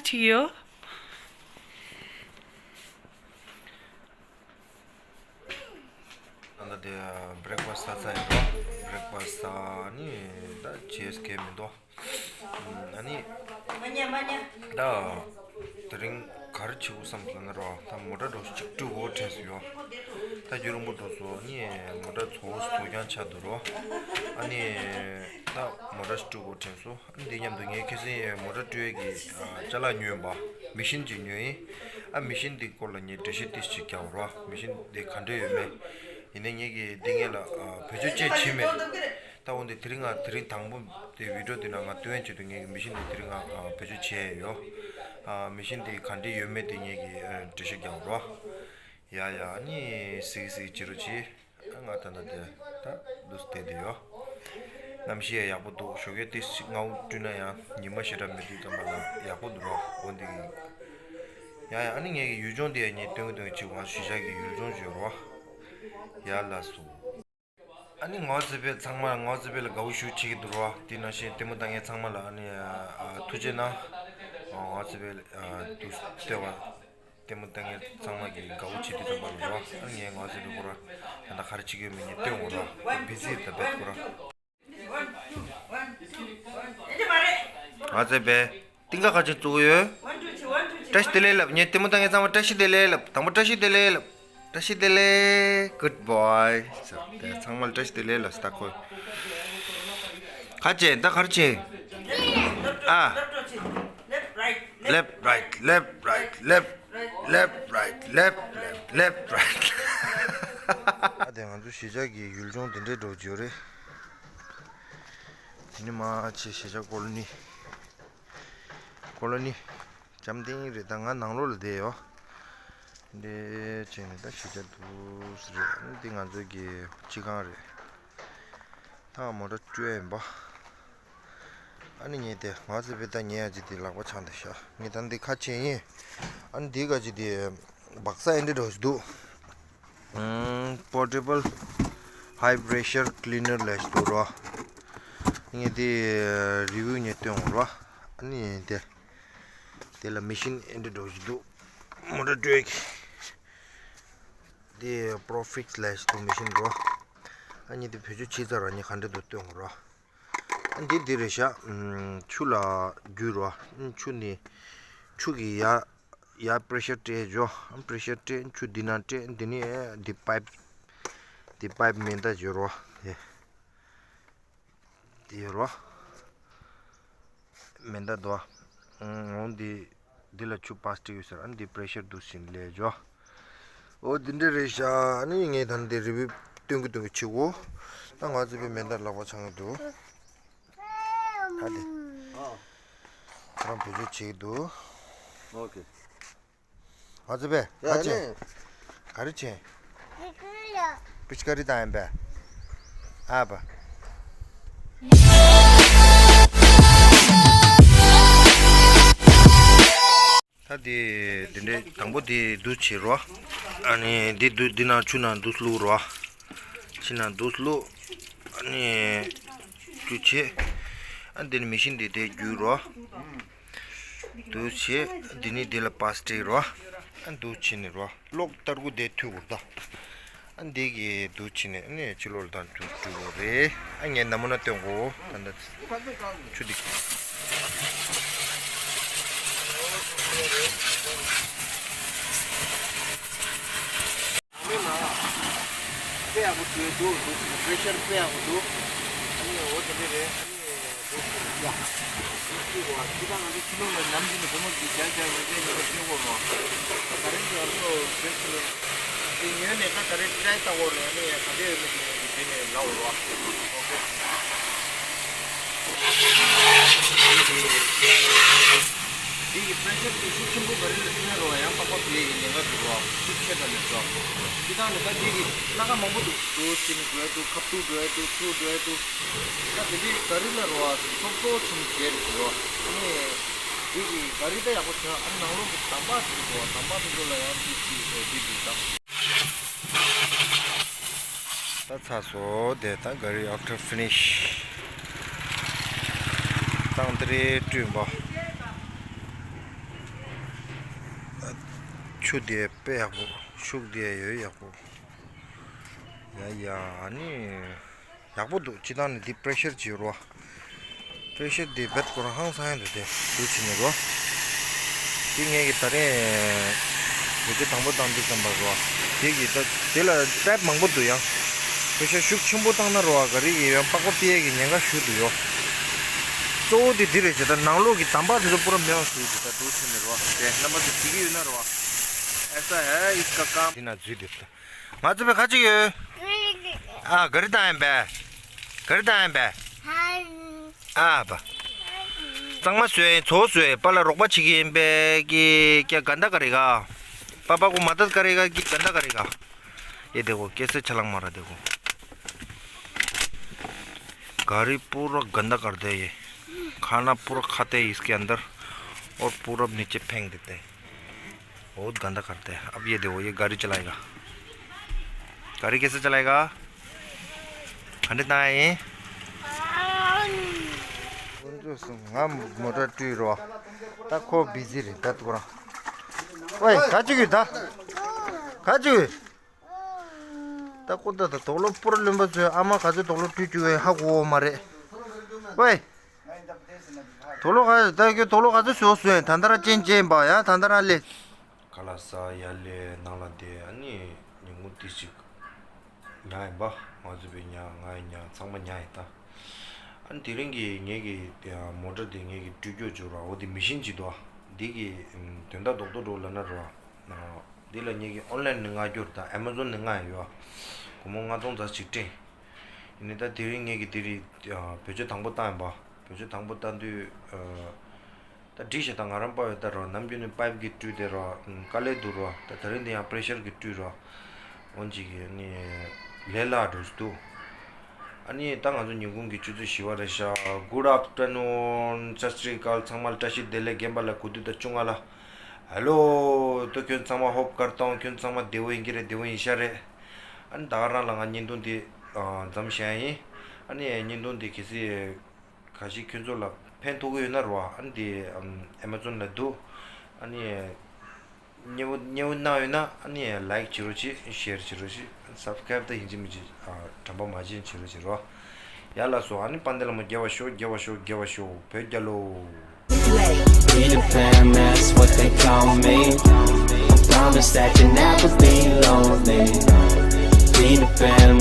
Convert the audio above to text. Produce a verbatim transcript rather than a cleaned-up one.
ཁྲིད་ཡོད། ཨ་ད་དེ་བྷི་རེག་ཕ་སི་ཟ་ཚར་ཡིན་པ། བྷི་རེག་ཕ་སི་ཟ་ནི་ད་ཇི་ཨེས་ཀེ་མི་འདུག་ཨ་ནི་ད་དེ་རིང་ག་རེ་བྱེད་དགོས་བསམ་སོང་ན་རོ། ད་མོ་ཊ་འགྲོ་གཅིག་སྤྲོད་དགོས་དྲན་སོང་ཡོ། ད་རྒྱུན་རིང་པོ་འགྲོ་སོང་། ཨ་ནི་མོ་ཊ་ཚོ་བཟོ་རྐྱང་ཆགས་འདུག་རོ། ཨ་ནི་ད་མོ་ཊ་སྤྲོད་དགོས་དྲན་སོང་། ཨ་ནི་དེ་མཉམ་དུ་ངས་ཁ་སང་མོ་ཊ་སྤྲོད་ཀྱི་ཅ་ལག་ཉོས་པ། མེ་ཤིན་ཅིག་ཉོས་ཡིན། ཨ་མེ་ཤིན་དེ་སྐོར་ལ་ངས་འགྲེལ་བཤད་ཏོག་ཙམ་བརྒྱབ་རོ། མེ་ཤིན་དེ་ག་འདྲ་ཡོད་མེད། ཡིན་ནའི་ངས་ཀྱི་འདི་ངས་ལ་བེད་སྤྱོད་ཅིག་བྱས་མེད། ད་འོན་ཏེ་དེ་རིང་ང་དེ་རིང་དང་པོ་དེ་བི་ཌི་ཡོ་དེ་ནང་ང་སྟོན་ཡ་ཆེད་དུ་ངས་ཀྱི་མེ་ཤིན་དེ་དེ་རིང་ང་བེད་སྤྱོད་བྱས་ཡོད། ཨ་མེ་ཤིན་དེ་ག་འདྲ་ཡོད་མེད་དེ་ངས་ཀྱི་འགྲེལ་བཤད་རྒྱག་རོགས། ཡ་ཡ། ཨ་ནི་གཟིགས་གཟིགས་བྱེད་རོགས་བྱེད། ཨ་ང་ད་ལྟ་དེ་ད་འདུག་བསྡད་དེ་ཡོད། གནམ་གཤིས་ཡ་ཡག་པོ་འདུག་ཞོགས་ཀས་ཏོག་ཙམ་སྔ་པོ་བཀྲུས་ན་ཡང་ཉི་མ་ཞེ་དྲག་མེད་དུས་ཙམ་པ་ལ་ཡག་པོ་འདུག་རོགས། འོན་ཏེ་ཡ་ཡ། ཨ་ནི་ངས་ཀྱི་ཡུལ་ལྗོངས་དེ་ཡ་ངས་སྟོན་གི་སྟོན་གི་བྱེད་དགོས། གཞིས་ཆགས་ཀྱི་ཡུལ་ལྗོངས་བརྗོད་རོགས། ཡ་ལགས་སོ། ཨ་ནི་ངོ་ཚ་བའི་ཚང་མ་ངོ་ཚ་བའི་ལ་དགའ་བོ་ཞུ་བྱེད་ཀྱི་འདུག་རོ། དེ་ནང་བཞིན་ལྟད་མོ་ལྟ་མཁན་ཚང་མ་ལ་ཨ་ནི་ཨ་ཐུགས་རྗེ་གནང་། ཨ་ངོ་ཚ་བའི་ཨ་དུ་ལྟེ་བ་ལྟད་མོ་ལྟ་མཁན་ཚང་མ་གི་དགའ་བོ་བྱེད་དུས་ཙམ་པ་ལ་རོ། ཨ་ནི་ངས་ངོ་ཚ་བའི་ཁོ་ར་ད་ལྟ་ག་རེ་བྱེད་ཀྱི་ཡོད་མེད་ངས་སྟོན་འོང་རོ། ཁོ་བི་ཛི་ད་བེད་ཁོ་ར། ང་ཚེ་བེ། ཏིང་ཀ་ག་ཅིག་བཙུགས་ཡོད། བཀྲ་ཤིས་བདེ་ལེགས་ལབ། ངས་ལྟད་མོ་ལྟ་མཁན་ཚང་མ་བཀྲ་ཤིས་བདེ་ལེགས་ལབ། དང་པོ་བཀྲ་ཤིས་བདེ་ལེགས་ལབ། བཀྲ་ཤིས་བདེ་ལེགས། Good boy། ཚང་མ་ལ་བཀྲ་ཤིས་བདེ་ལེགས་ལབ་སྟ་ཁོ། ག་ཅེ་ད་ག་རེ་ཅེ། ཨ། Left, right, left, right, left, right, left, left, right, left, left, left, right. ཨ་དེ་ང་ཚོ་གཞིས་ཆགས་ཀྱི་ཡུལ་ལྗོངས་དེ་འདྲའི་འགྲོ་རྒྱུ་རེད། དེ་ནི་མ་ཆེ་གཞིས་ཆགས་ཀོ་ལོ་ནི། ཀོ་ལོ་ནི། འཇམ་ཐིང་རེད། ད་ང་ནང་ལོགས་ལ་བསྡད་ཡོད། འདི་བྱས་ནས་ད་གཞིས་ཆགས་འདུག་སེ་རེད། འདི་ང་ཚོའི་གི་སྤྱི་ཁང་རེད། ད་མོ་ཊ་སྤྲོད་ཡིན་པ། ཨ་ནི་ངས་དེ་ང་ཚོ་བེ་ད་ཉེ་ཡ་ཅིག་དེ་ལག་པ་འཆང་དེ་ཤ་ངས་ད་འདི་ཁ་ཕྱེ་ཡིན། ཨ་ནི་འདི་ག་ཅིག་དེ་སྦག་ས་ཨེ་འདྲ་འགྲོ་ཞིག་འདུག་ཨུམ། Portable high pressure cleaner ལས་ཞིག་འདུག་རོ། ངས་དེ་རི་བིའུ་ངས་སྟོན་འོང་རོ། ཨ་ནི་དེ་དེ་ལ་མེ་ཤིན་ཨེ་འདྲ་འགྲོ་ཞིག་འདུག་མོ་ཊ་སྤྲོད་ཀྱི། དེ་པོ་རོ་ཕིག་སི་ལས་ཞིག་འདུག་མེ་ཤིན་རོ། ཨ་ནི་དེ་བེད་སྤྱོད་བྱས་ཚར་ར་ནི་ག་འདྲ་འདུག་སྟོན་འོང་རོ། འདི་འདི་རེད་ཤག་ཆུ་ལ་རྒྱུ་རོ། ཆུ་ནི་ཆུ་གི་ཡ་ཡ་པེ་རེ་ཤར་སྤྲད་འཇོ། པེ་རེ་ཤར་སྤྲད། ཆུ་འདི་ན་སྤྲད། འདི་ནི་འདི་པའིབ་འདི་པའིབ་མེ་མདའ་འཇོ་རོ། དེ་འདི་རོ། མེ་མདའ་དོ། འོང་འདི། འདི་ལ་ཆུ་པ་སི་ཊིག་ཡོད་ཟེར། ཨ་ནི་འདི་པེ་རེ་ཤར་འདུག་ཟིན་ལས་འཇོ། ཨོ་འདི་འདྲ་རེད་ཤག་ཨ་ནི་ངས་ད་ནི་འདི་རི་བིའུ་སྟོན་གི་སྟོན་གི་བྱེད་གོ། ད་ང་ཚོ་བི་མེ་མདའ་ལག་པ་འཆང་གི་འདུག་ད་དེ། ཨ། ཁོ་རང་བེད་སྤྱོད་བྱེད་ཀྱི་འདུག་ཨོ་ཁེ། ང་ཚོ་བི་ཡ་ག་ཅན། ནི། ག་རེ་ཅན། པིཆ་ཀ་རི་དང་ཡིན་པས། ཨ་བ། ད་དེ་དེ་འདྲའི་དང་པོ་དེ་འདུག་བྱེད་རོ། ཨ་ནི་དེ་འདུག་འདི་ནང་ཆུ་ནང་འདུག་བླུགས་རོ། ཆུ་ནང་འདུག་བླུགས། ཨ་ནི་འདུག་བྱེད། ཨ་འདི་ནི་མེ་ཤིན་དེ་དེ་རྒྱུག་རོ། འདུག་བྱེད། འདི་ནི་དེ་ལ་པ་སི་ཊིག་རོ། ཨ་འདུག་བྱེད་ནི་རོ། གློག་ལྟར་གུ་དེ་མཐུད་དགོས་ད། ཨ་འདི་གི་འདུག་བྱེད་ནས་ཨ་ནི་ཕྱི་ལོགས་ལ་དང་འདུག་འགྲོ་དགོས་རེད། ཨ་ངས་ན་མུ་ན་སྟོན་གོ། ད་ད་ཆུ་འདི། དཔེ་ཡག་པོ་འདུག་འདུག་འདུག་པེ་རེ་ཤར་དཔེ་ཡག་པོ་འདུག་ཨ་ནི་འོ་དེ་འདྲ་རེད། ཨ་ནི་འདུག་ཡ། འདུག་ཅིག་བ་ཅི་ད་ང་ཚོ་ཕྱི་ལོགས་ལ་ནམ་རྒྱུན་ནས་སྒོར་མོ་འདི་རྒྱག་རྒྱག་འོས་འདྲ་ཡོད་པ་ཤེས་དགོས་རོ། ད་རིང་གི་ཨ་ལོ་བེ་ཤི་ལེ། དེ་ཉོས་ནས་ད་ད་རེས་ཀྲའི་ལྟ་དགོས་རེད། ཨ་ནི་ག་འདྲ་ཡོད་མེད་དེ་ནས་དེ་ནས་ལབ་འོ་རོ། ཨོ་ཁེ། འདི་གི་པེ་རེ་ཤར་དེ་ཤུགས་ཆེན་པོ་ག་རེ་ལ་བརྩི་ན་རོ་ཡང་པགས་པ་བུད་ཡས་ཀྱི་ཉེན་ཁ་འདུག་རོ། ཤུགས་ཆེ་དྲགས་ནས་འགྲོ། འདི་དག་ནི་ད་འདི་གི་སྣ་ཁ་མང་པོ་འདུག་འདུག་ཕྱིན་འགྲོ་ཡས་འདུག་ཁ་ཐུག་འགྲོ་ཡས་འདུག་ཚུར་འགྲོ་ཡས་འདུག་ད་དེ་འདྲའི་ག་རེ་ལ་རོ་ཚོགས་གཙོ་བོ་ཆེན་པོ་བརྒྱད་རེད་འདུག་རོ། ཨ་ནི་འདི་གི་ག་རེ་ད་ཡག་པོ་བྱས། ཨ་ནི་ནང་ལོགས་ཀྱི་དམ་པ་དེ་འདུག་དམ་པ་དེ་ཚོ་ལ་ཡང་འདི་ཅིག་འདི་འདུག་ད། ད་ཚར་སོང་། དེ་ད་ག་རི་after finish། ཏང་ཏི་རེ་བསྐྲུན་པ། ཆུ་དེ་དཔེ་ཡག་པོ། ཤུགས་དེ་ཡོད་ཡག་པོ། ཡ་ཡ། ཨ་ནི་ཡག་པོ་འདུག་སྤྱི་བཏང་ནས་འདི་པྲེ་ཤར་ཅིག་ཡོད་རེད་བ། པྲེ་ཤར་དེ་རྦད་ཁོ་རང་ཧང་སང་ཡ་འདུག་དེ་འདུག་བྱས་ནས་རེད་བ། དེ་ངས་ཀྱི་ད་རེས་བེད་སྤྱོད་དང་པོ་བཏང་དུས་ཙམ་པ་རེད་བ། དེ་གི་ད་དེ་ལ་ཊེབ་མང་པོ་འདུག་ཡང་པྲེ་ཤར་ཤུགས་ཆེན་པོ་བཏང་ན་རེད་བ། ག་རེ་གི་ཡང་པགས་པ་ཕྱི་ཡས་ཀྱི་ཉེན་ཁ་ཞུ་འདུག་ཡོ། གཙོ་བོ་དེ་འདི་རེད་བྱས། ད་ནང་ལོགས་ཀྱི་དམ་པ་དེ་ཚོ་པུ་ར་མེད་པ་བཟོས་འདུག་ད་འདུག་བྱས་ནས་རེད་བ། དེ་རྣམ་པ་ཚོ་བྱེད་ཀྱི་ཡོད་ན་རེད་བ། ཨེ་ས་ཧེ་ཨིས་ཀ་ཀམ། དེ་ན་འཛུལ་འདུག་ད་ང་ཚོ་བས་ཁ་ཅིག་ཡོད། ཨ་ག་རེ་བཏང་ཡིན་པས། ག་རེ་བཏང་ཡིན་པས། ཨ་བ། གཙང་མ་བཟོས་ཡིན། ཚོ་བཟོས་ཡིན། པཱ་ལགས་རོགས་པ་བྱེད་ཀྱི་ཡིན་པས་ཀྱི་ཀྱ་ག་འདྲ་ག་རེ་ག་པཱ་པཱ་ཀོ་མ་དད་ག་རེ་ག་ཀྱི་ག་འདྲ་ག་རེ་ག་ཡེ་དེ་གོ་ཀེ་སེ་ཆ་ལང་མ་ར་དེ་གོ། गाड़ी पूरा गंदा कर दिया ये। खाना पूरा खाते हैं इसके अंदर और पूरा नीचे फेंक देते हैं। बहुत गंदा करते हैं। अब ये देखो, ये गाड़ी चलाएगा। गाड़ी कैसे चलाएगा? खंडित ना है। ང་མོ་ཊ་བཀྲུས་རོ། ད་ཁོ་བི་ཛི་རེད་ད་ཐུག་ར། ཝེ་ག་ཅིག་ཡོད་ད། ག་ཅིག་ཡོད། ད་ཀོ་ད་ད་དོག་ལོ་པུར་ལོན་པ་ཚོས་ཨ་མ་ག་ཚོད་དོག་ལོ་བཀྲུས་བཅུག་ཡོད་ཧ་གོ་བ་མ་རེད། ཝེ། དོག་ལོ་ག་ད་ཀྱི་དོག་ལོ་ག་ཚོད་བཟོས་བཟོས་ད་ད་ར་ཅན་ཅན་པ་ཡ་ད་ད་ར་ལེ། ག་ལ་ས་ཡ་ལེ་ནང་ལ་དེ་ཨ་ནི་ཉིན་གུང་དེ་ཞིག་ཉལ་ཡིན་པ། ང་ཚོ་པའི་ཉལ་ང་ཡི་ཉལ་ཚང་མ་ཉལ་ཡིན་ད། ཨ་ནི་དེ་རིང་གི་ངེད་ཀྱི་མོ་ཊ་དེ་ངེད་ཀྱི་སྤྲོད་རྒྱུ་བྱོས་ར། འོ་དེ་མི་ཤིན་ཅིག་འདུག་འདི་གི་དོན་དག་རྡོག་རྡོག་འགྲོ་ལབ་ན་ར། འདི་ལ་ངེད་ཀྱི་ཨོན་ལན་ནས་མངགས་རྒྱུར་དང་ཨེ་མ་ཛོན་ནས་མངགས་ཡོད། སྒོར་མོ་ལྔ་སྟོང་ཙམ་ཞིག་སྤྲད། ཡིན་ནའི་ད་དེ་རིང་ངེད་ཀྱི་དེ་རིང་བེད་སྤྱོད་དང་པོ་བཏང་ཡིན་པ། བེད་སྤྱོད་དང་པོ་བཏང་དུས་ད་འགྲིག་ཤག་ད་ང་རང་པ་ཡོད་ད་ར། ནམ་རྒྱུན་ནས་པའིབ་ཀྱི་བཀྲུས་དེ་ར་དཀའ་ལས་འདུག་ར། ད་དེ་རིང་འདི་ཡང་པྲེ་ཤར་གྱི་བཀྲུས་ར། འོན་ཅིག་གི་ནི་ལས་སླ་འགྲོ་སི་འདུག་ཨ་ནི་ད་ང་ཚོ་ཉིན་གུང་གི་ཆུ་ཚོད་བཞི་པ་རེད་ཤག Good afternoon. སྟ་སྲི་ཨ་ཀལ། ཚང་མ་ལ་བཀྲ་ཤིས་བདེ་ལེགས། རྒན་པ་ལ་དགུ་དུས་དང་བཅོ་ལྔ་ལ། ཧེ་ལོ། ད་ཁྱོད་ཚང་མ་ཧོབ་ཀར་ཏོང་། ཁྱོད་ཚང་མ་བདེ་བོ་ཡིན་གྱི་རེད། བདེ་བོ་ཡིན་ཤག་རེད། ཨ་ནི་ད་ག་རང་ལ་ང་བརྙན་ཐུང་འདི་མཚམས་བཞག་ཡིན། ཨ་ནི་བརྙན་ཐུང་འདི་གལ་སྲིད་ག་ཞིག་ཁྱོད་ཚོ་ལ་ཕན་ཐོགས་ཀྱི་ཡོད་ན་རོ། ཨ་ནི་འདི་ཨེ་མ་ཛོན་ལ་འདུག་ཨ་ནི་མཉེས་པོ་མཉེས་པོ་གནང་ཡོད་ན་ཨ་ནི་ལའིཀ་བྱེད་རོགས་བྱེད། ཤེར་བྱེད་རོགས་བྱེད། སབ་སི་ཀ་རེབ་ད་ཡིན་གཅིག་མིན་གཅིག་དྲན་པ་མ་བརྗེད་བྱེད་རོགས་བྱེད་རོ། ཡ་ལགས་སོ། ཨ་ནི་དཔལ་ལྡན་ལྷ་མོ་རྒྱལ་བར་ཤོག་རྒྱལ་བར་ཤོག་རྒྱལ་བར་ཤོག་བོད་རྒྱལ་ལོ། Be the fam, that's what they call me. Promise that you'll never be lonely. Be the fam.